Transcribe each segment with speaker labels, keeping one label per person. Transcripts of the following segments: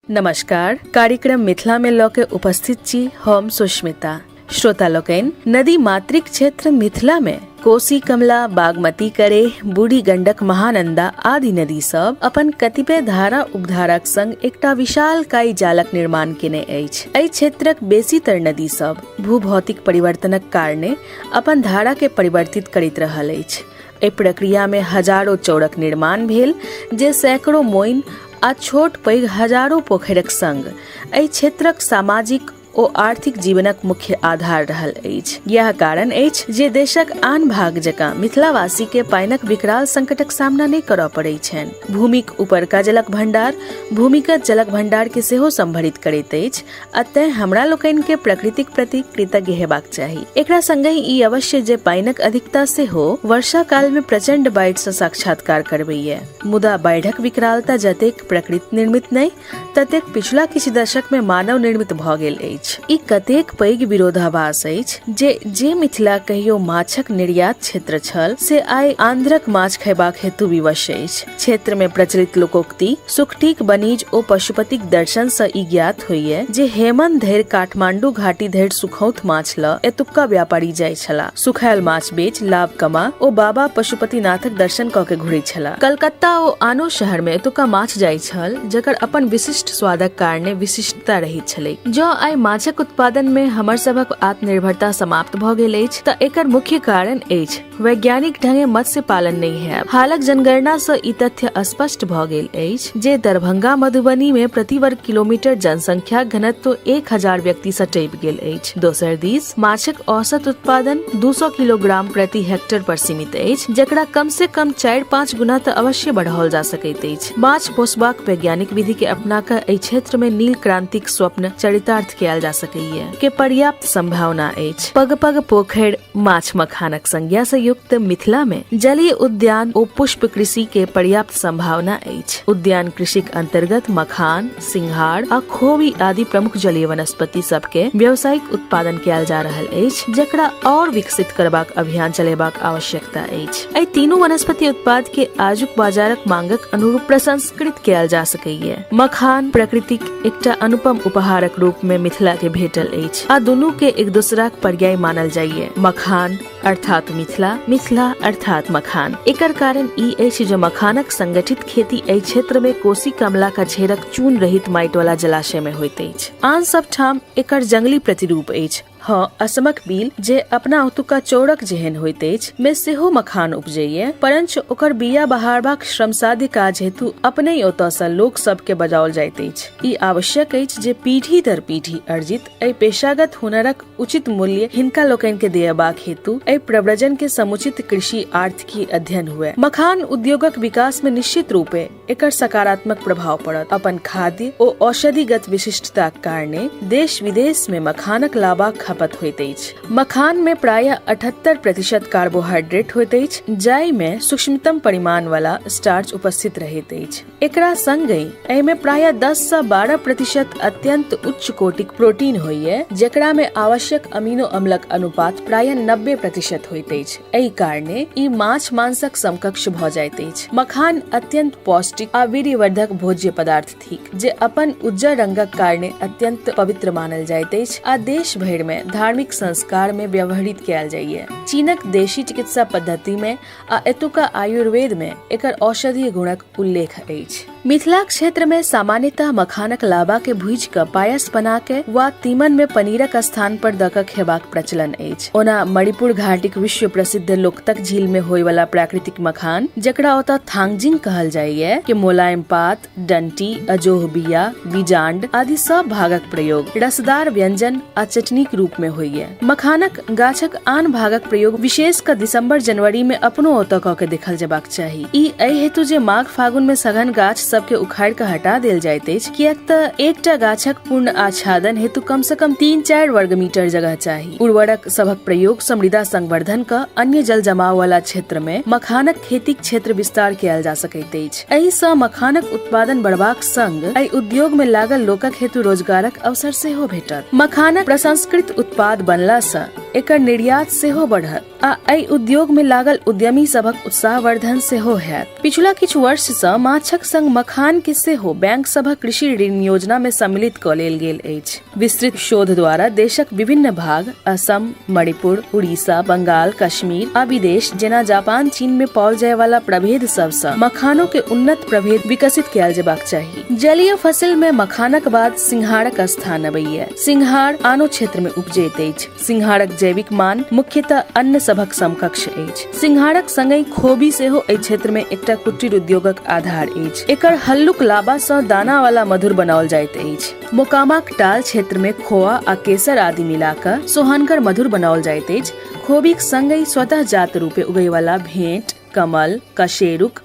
Speaker 1: नमस्कार, कार्यक्रम मिथिला में लऽ के उपस्थित छी हम सुष्मिता। श्रोता लोकनि, नदी मातृक क्षेत्र मिथिला में कोसी, कमला, बागमती, करेह, बूढ़ी गंडक, महानंदा आदि नदी सब अपन कतिपय धारा उपधाराक संग एकटा विशाल काई जालक निर्माण केने अछि। एहि क्षेत्रक बेसीतर नदी सब भूभौतिक परिवर्तनक कारणे अपन धारा के परिवर्तित करैत रहल अछि। एहि प्रक्रिया में हजारों चौरक निर्माण भेल, जे सैकड़ों मोइन आ छोट पैघ हजारों पोखरिक संग एहि क्षेत्रक सामाजिक ओ आर्थिक जीवनक मुख्य आधार रहल अछि। यह कारण अछि जे देशक आन भाग जकाँ मिथिलावासी के पानिक विकराल संकटक सामना नहि करय पड़ैत छनि। भूमिक उपरका जलक भंडार भूमिगत जलक भंडार के सेहो संभरित करैत अछि आ तें हमरा लोकनि के प्रकृतिक प्रति कृतज्ञ हेबाक चाही। एकरा संगहि ई अवश्य जे पानिक अधिकता सेहो वर्षा काल में प्रचंड बाढ़ि सँ साक्षात्कार करबैये। मुदा बाढ़िक विकरालता जतेक प्रकृति निर्मित नहि, ततेक पिछला किछु दशक में मानव निर्मित भऽ गेल अछि। ई कतेक पैघ विरोधाभास अछि जे जे मिथिला कहियो माछक निर्यात क्षेत्र छल, से आइ आंध्रक माछ खयबाक हेतु विवश अछि। क्षेत्र में प्रचलित लोकोक्ति सुखटीक बनीज ओ पशुपतिक दर्शन सँ ई ज्ञात होइए जे हेमन धरि काठमांडू घाटी धरि सुखौत माछ लऽ एतुक्का व्यापारी जाइ छला। सुखायल माछ बेच लाभ कमा ओ बाबा पशुपतिनाथक दर्शन कऽ के घुरैत छला। कलकत्ता ओ आनो शहर में एतुक्का माछ जाइ छल, जकर अपन विशिष्ट स्वादक कारणे विशिष्टता रहैत छलैक। जँ आइ माछक उत्पादन में हमर सभक आत्मनिर्भरता समाप्त भऽ गेल अछि तऽ एकर मुख्य कारण अछि वैज्ञानिक ढंगे मत्स्य पालन नहि हैब। हालक जनगणना सँ ई तथ्य स्पष्ट भऽ गेल अछि जे दरभंगा मधुबनी में प्रति वर्ग किलोमीटर जनसंख्या घनत्व 1000 व्यक्ति सँ टपि गेल अछि। दोसर दिस माछक औसत उत्पादन 200 किलोग्राम प्रति हेक्टेयर पर सीमित अछि, जकरा कम से कम 4-5 गुना तऽ अवश्य बढ़ाओल जा सकैत अछि। माछ पोसबाक वैज्ञानिक विधि के अपना कऽ एहि क्षेत्र में नील क्रांतिक स्वप्न चरितार्थ कयल जा सकैए के पर्याप्त संभावना अछि। पग पग पोखरि माछ मखानक संज्ञा से युक्त मिथिला में जलीय उद्यान ओ पुष्प कृषि के पर्याप्त संभावना अछि। उद्यान कृषिक अंतर्गत मखान, सिंघाड़ आ खोबी आदि प्रमुख जलीय वनस्पति सब के व्यावसायिक उत्पादन कयल जा रहल अछि, जकरा और विकसित करबाक अभियान चलेबाक आवश्यकता अछि। एहि तीनू वनस्पति उत्पाद के आजुक बाजारक मांगक अनुरूप प्रसंस्कृत कयल जा सकैए। मखान प्रकृतिक एकटा अनुपम उपहारक रूप में मिथिला के भेटल अछि आ दुनू के एक दोसराक पर्याय मानल जाइए। मखान अर्थात मिथिला, मिथिला अर्थात मखान। एकर कारण ई अछि जे मखानक संगठित खेती एहि क्षेत्र में कोसी कमला का झेरक चून रहित माटि वाला जलाशय में होइत अछि। आन सब ठाम एकर जंगली प्रतिरूप अछि। हँ, असमक बिल जे अपना ओतुका चौरक जेहन होइत अछि में सेहो मखान उपजैये, परंच ओकर बिया बहारबाक श्रमसाध्य काज हेतु अपनहि ओतऽ सँ लोक सब के बजाओल जाइत अछि। ई आवश्यक अछि जे पीढ़ी दर पीढ़ी अर्जित एहि पेशागत हुनरक उचित मूल्य हिनका लोकनि के दियेबाक हेतु एहि प्रव्रजन के समुचित कृषि आर्थिकी अध्ययन हुए। मखान उद्योगक विकास में निश्चित रूपे एकर सकारात्मक प्रभाव पड़त। अपन खाद्य ओ औषधिगत विशिष्टताक कारणे देश विदेश में मखानक लाबाक खपत होइत अछि। मखान में प्रायः 78% कार्बोहाइड्रेट होइत अछि, जाहि में सूक्ष्मतम परिमाण वाला स्टार्च उपस्थित रहैत अछि। एकरा संगहि एहि में प्रायः 10 सँ 12% अत्यंत उच्च कोटिक प्रोटीन होइए, जेकरा में आवश्यक अमीनो अम्लक अनुपात प्रायः 90% होइत अछि। एहि कारणे ई माछ मांसक समकक्ष भऽ जाइत अछि। मखान अत्यंत पौष्टिक आ वीर्यवर्धक भोज्य पदार्थ थिक, जे अपन उज्जर रंगक कारणे अत्यंत पवित्र मानल जाइत अछि आ देश भरि में धार्मिक संस्कार में व्यवहृत कयल जाइए। चीनक देशी चिकित्सा पद्धति में आ एतुका आयुर्वेद में एकर औषधीय गुणक उल्लेख अछि। मिथिला क्षेत्र में सामान्यतः मखानक लाबा के भूजि कऽ पायस बना के वा तीमन में पनीरक स्थान पर दऽ कऽ खेबाक प्रचलन अछि। ओना मणिपुर घाटीक विश्व प्रसिद्ध लोकतक झील में होय वाला प्राकृतिक मखान, जकरा ओतऽ थांगजिंग कहल जाइए, के मोलायम पात, डंटी, अजोह बिया, बीजांड आदि सब भागक प्रयोग रसदार व्यंजन आ चटनीक रूप में होइए। मखानक गाछक आन भागक प्रयोग विशेष कऽ दिसंबर जनवरी में अपनो ओतऽ कऽ के देखल जेबाक चाही। ई एहि हेतु जे माघ फागुन में सघन गाछ सबके उखाड़ि कऽ हटा देल जाइत अछि, किएक तऽ एकटा गाछक पूर्ण आच्छादन हेतु कम से कम 3-4 वर्ग मीटर जगह चाही। उर्वरक सभक प्रयोग समृदा संवर्धन कऽ अन्य जल जमाव वाला क्षेत्र में मखानक खेतीक क्षेत्र विस्तार कयल जा सकैत अछि। एहि सँ मखानक उत्पादन बढ़बाक संग एहि उद्योग में लागल लोकक हेतु रोजगारक अवसर सेहो भेटत। मखानक प्रसंस्कृत उत्पाद बनला सँ एकर निर्यात सेहो बढ़त। आ एहि उद्योग में लागल उद्यमी सभक उत्साहवर्धन सेहो हैत। पिछुला किछु वर्ष सँ माछक संग मखान के सेहो बैंक सभक कृषि ऋण योजना में सम्मिलित कऽ लेल गेल अछि। विस्तृत शोध द्वारा देशक विभिन्न भाग असम, मणिपुर, उड़ीसा, बंगाल, कश्मीर आ विदेश जेना जापान, चीन में पाओल जाय वाला प्रभेद सब सँ मखानो के उन्नत प्रभेद विकसित कयल जेबाक चाही। जलीय फसिल में मखानक बाद सिंघाड़क स्थान अबैया। सिंघाड़ आनो क्षेत्र में उपजैत अछि। सिंघाड़क जैविक मान मुख्यतः अन्य सभक समकक्ष अछि। सिंघाड़क संगहि खोबी सेहो एहि क्षेत्र में एकटा कुटीर उद्योगक आधार अछि। एकर हल्लुक लाबा सँ दाना वाला मधुर बनाओल जाइत अछि। मोकामाक टाल क्षेत्र में खोआ आ केसर आदि मिला कऽ सोहनगर मधुर बनाओल जाइत अछि। खोबीक संगहि स्वतः जात रूपे उगय वाला भेंट, कमल, कशेरुक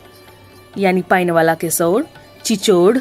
Speaker 1: यानी पानि वाला केसौर, चिचोढ़,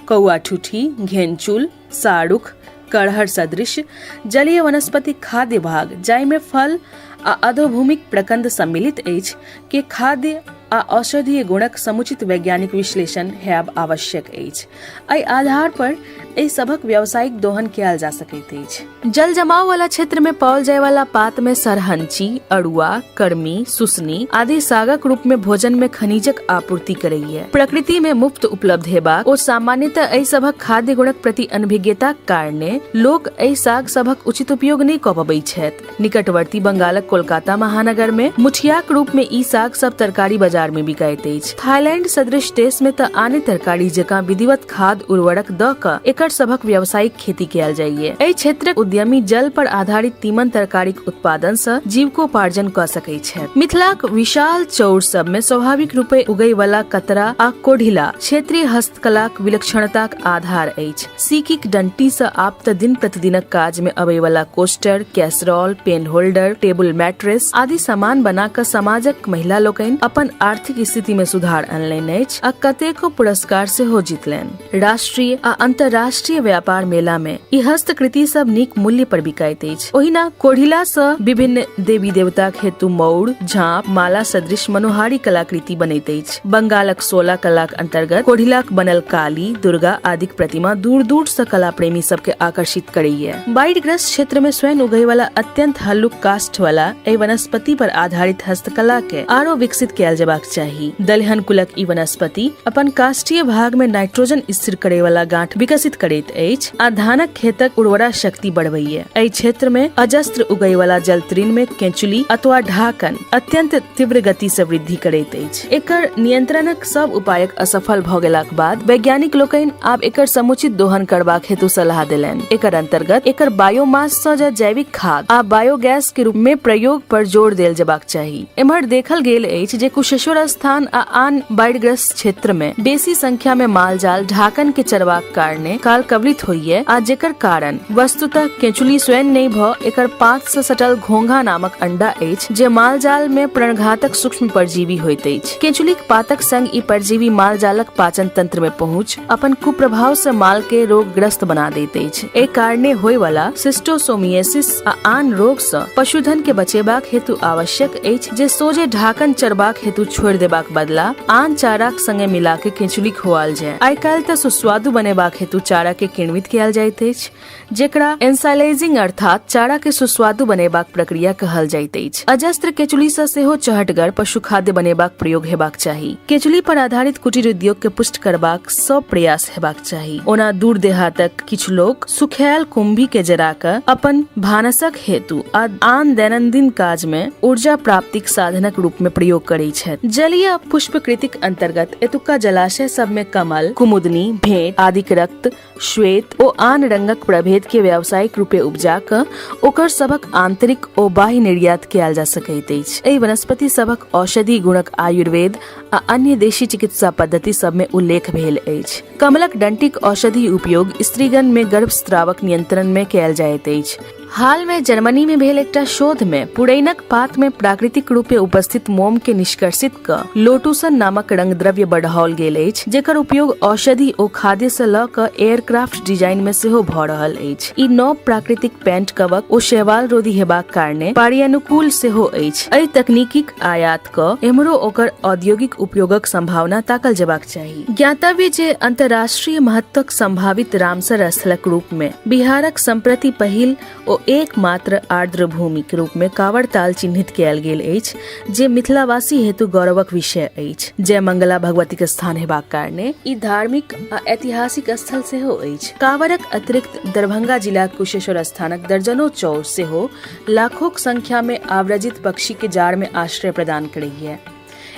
Speaker 1: कौआ ठुठी, घेनचुल, साड़ुख, कड़हर सदृश जलीय वनस्पति खाद्य भाग जाहिमे फल आ अधोभूमिक प्रकन्द सम्मिलित अछि के खाद्य आ औषधीय गुणक समुचित वैज्ञानिक विश्लेषण हैब आवश्यक अछि। एहि आधार पर एहि सभक व्यावसायिक दोहन कयल जा सकैत अछि। जल जमाव वाला क्षेत्र में पाओल जाय वाला पात में सरहंची, अड़ुआ, कर्मी, सुसनी आदि सागक रूप में भोजन में खनिजक आपूर्ति करैया। प्रकृति में मुफ्त उपलब्ध हेबाक ओ सामान्यतः एहि सभक खाद्य गुणक प्रति अनभिज्ञताक कारणे लोक एहि साग सभक उचित उपयोग नहि कऽ पबैत छथि। निकटवर्ती बंगालक कोलकाता महानगर में मुठियाक रूप में ई साग सब तरकारी बाजार में बिकाइत अछि। थाईलैंड सदृश देश में तऽ आने तरकारी जकाँ विधिवत खाद उर्वरक दऽ कऽ एकर सभक व्यावसायिक खेती कयल जाइए। एहि क्षेत्रक उद्यमी जल पर आधारित तीमन तरकारीक उत्पादन सँ जीविकोपार्जन कऽ सकैत छथि। मिथिलाक विशाल चौर सब में स्वाभाविक रूपे उगय वाला कतरा आ कोढ़िला क्षेत्रीय हस्तकलाक विलक्षणताक आधार अछि। सीकीक डंटी सँ आब तऽ दिन प्रतिदिनक काज में अबै वाला coaster, casserole, pen holder, table mattress आदि सामान बना कऽ समाजक महिला लोकनि अपन आर्थिक स्थिति में सुधार अनलनि अछि आ कतेको पुरस्कार सेहो जीतलनि। राष्ट्रीय आ अंतर्राष्ट्रीय व्यापार मेला में ई हस्तकृति सब नीक मूल्य पर बिकाइत अछि। ओहिना कोढ़िला सँ विभिन्न देवी देवताक हेतु मौड़, झाँप, माला सदृश मनोहारी कलाकृति बनैत अछि। बंगालक 16 कलाक अंतर्गत कोढ़िलाक बनल काली, दुर्गा आदिक प्रतिमा दूर दूर सँ कला प्रेमी सबके आकर्षित करैया। बाढ़िग्रस्त क्षेत्र में स्वयं उगय वाला अत्यंत हल्लुक काष्ठ वाला एहि वनस्पति पर आधारित हस्तकला के आरो विकसित कयल जेबाक चाही। दलहन कुलक ई वनस्पति अपन काष्ठीय भाग में नाइट्रोजन स्थिर करे वाला गांठ विकसित करैत अछि आ धानक खेतक उर्वरा शक्ति बढ़बैया। एहि क्षेत्र में अजस्त्र उगय वाला जलतृण में केंचुली अथवा ढाकन अत्यंत तीव्र गति से वृद्धि करैत अछि। एकर नियंत्रणक सब उपायक असफल भऽ गेलाक बाद वैज्ञानिक लोकनि आब एकर समुचित दोहन करबाक हेतु सलाह देलनि। एकर अंतर्गत एकर बायोमास सँ जैविक खाद आ बायोगैस के रूप में प्रयोग पर जोर देल जेबाक चाही। एम्हर देखल गेल अछि जे कुशेश्वर स्थान आ आन बाढ़िग्रस्त क्षेत्र में बेसी संख्या में मालजाल ढाकन के चरबाक कारणे काल कवलित होइए आ जेकर कारण वस्तुतः केंचुली स्वयं नहि भऽ एकर पात सँ सटल घोंघा नामक अंडा अछि जे मालजाल में प्राणघातक सूक्ष्म परजीवी होइत अछि। केंचुलीक पातक संग ई परजीवी मालजालक पाचन तंत्र में पहुँच अपन कुप्रभाव सँ माल के रोगग्रस्त बना दैत अछि। एहि कारणे होय वाला सिस्टोसोमियासिस आ आन रोग सँ पशुधन के बचेबाक हेतु आवश्यक अछि जे सोझे ढाकन चरबाक हेतु छोड़ि देबाक बदला आन चाराक संगे मिला के केंचुली खुआल जाय। आइ काल्हि तऽ सुस्वादु बनेबाक हेतु चारा के किण्वित कयल जाइत अछि, जेकरा एंसाइलेजिंग अर्थात चारा के सुस्वादु बनेबाक प्रक्रिया कहल जाइत अछि। अजस्त्र केचुली सँ सेहो चहटगर पशु खाद्य बनेबाक प्रयोग हेबाक चाही। केचुली पर आधारित कुटीर उद्योग के पुष्ट करबाक सब प्रयास हेबाक चाही। ओना दूर देहातक किछु लोक सुखायल कुंभी के जरा कऽ अपन भानसक हेतु आ आन दैनंदिन काज में ऊर्जा प्राप्तिक साधनक रूप में प्रयोग करैत छथि। जलीय पुष्पकृतिक अंतर्गत एतुक्का जलाशय सब में कमल, कुमुदनी, भेंट आदिक रक्त, श्वेत ओ आन रंगक प्रभेद के व्यावसायिक रूपे उपजा कऽ ओकर सभक आंतरिक ओ बाह्य निर्यात कयल जा सकैत अछि। एहि वनस्पति सभक औषधि गुणक आयुर्वेद आ अन्य देशी चिकित्सा पद्धति सब में उल्लेख भेल अछि। कमलक डंटीक औषधि उपयोग स्त्रीगण में गर्भस्रावक नियंत्रण में कयल जाइत अछि। हाल में जर्मनी में भेल एकटा शोध में पुरैनक पात में प्राकृतिक रूपे उपस्थित मोम के निष्कर्षित क लोटूसन नामक रंग द्रव्य बढ़ाओल गेल अछि, जेकर उपयोग औषधि ओ खाद्य से ल क एयरक्राफ्ट डिजाइन में सेहो भ रहल अछि। ई नव प्राकृतिक पेंट कवक ओ शैवाल रोधी हेबाक कारणे पर्यानुकूल सेहो अछि। एहि तकनीकीक आयात क एम्हरो ओकर औद्योगिक उपयोगक संभावना ताकल जेबाक चाही। ज्ञातव्य जे अंतर्राष्ट्रीय महत्वक संभावित रामसर स्थलक रूप में बिहारक सम्प्रति पहिल ओ एकमात्र आर्द्र भूमिक रूपमे कांवर ताल चिन्हित कयल गेल अछि, जे मिथिलावासी हेतु गौरवक विषय अछि। जय मंगला भगवतीक स्थान हेबाक कारणे ई धार्मिक आ ऐतिहासिक स्थल सेहो अछि। कांवरक अतिरिक्त दरभंगा जिलाक कुशेश्वर स्थानक दर्जनों चौर सेहो लाखोक संख्यामे आव्रजित पक्षीके जाड़मे आश्रय प्रदान करैए।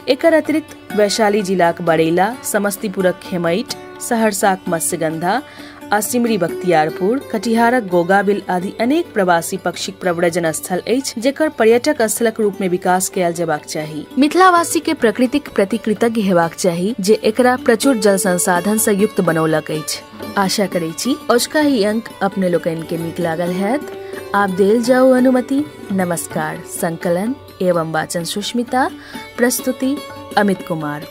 Speaker 1: एकर अतिरिक्त वैशाली जिलाक बरेला, समस्तीपुरक खेमैट, सहरसाक मत्स्यगंधा आ सिमरी बख्तियारपुर, कटिहारक गोगाबिल आदि अनेक प्रवासी पक्षीक प्रव्रजन स्थल अछि, जेकर पर्यटक स्थलक रूप मे विकास कयल जेबाक चाही। मिथिलावासी के प्रकृतिक प्रति कृतज्ञ हेबाक चाही जे एकरा प्रचुर जल संसाधन सँ युक्त बनौलक अछि। आशा करै छी अजुका ई अंक अपने लोकनि के नीक लागल हैत। आब देल जाउ अनुमति। नमस्कार। संकलन एवं वाचन सुष्मिता, प्रस्तुति अमित कुमार।